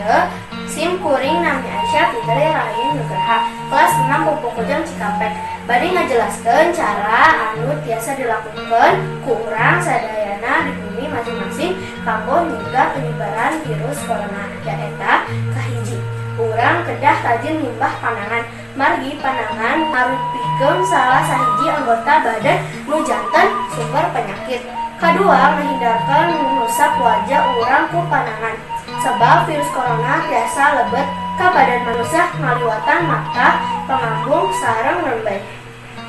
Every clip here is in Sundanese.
henteu. Sim kuring nami Aisyah Fitri Rahayu Nugraha, kelas 6 Pupuk Kujang Cikampek. Bade ngajelaskeun cara anu tiasa dilakukan ku urang sadayana di bumi masing-masing kanggo nyegah penyebaran virus corona, nyaeta kahiji, urang kedah rajin nyimbah panangan, margi panangan ngarupikeun salah sahiji anggota badan nu janten sumber penyakit. Kadua, menghindarkan mengusap wajah urang ku panangan, sebab virus corona tiasa lebet ka badan manusia ngaliwatan mata, pangambung, sareng rembey.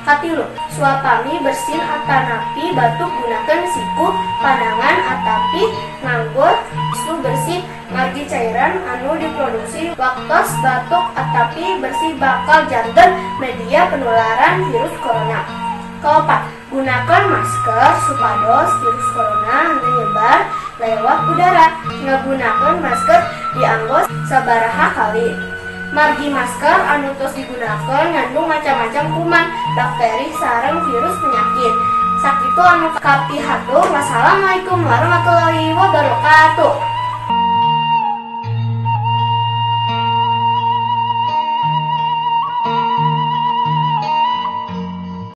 Katilu, suapami bersin atanapi batuk gunakan siku, panangan atapi nganggo tisu bersih, margi cairan anu diproduksi waktos batuk atapi bersih bakal janten media penularan virus corona. Keempat, gunakan masker supados virus corona menyebar lewat udara. Ngagunakan masker dianggo sabaraha kali, margi masker anu tos digunakan ngandung macam-macam kuman, bakteri, sareng virus penyakit. Sakitu anu kapihatur. Wassalamualaikum warahmatullahi wabarakatuh.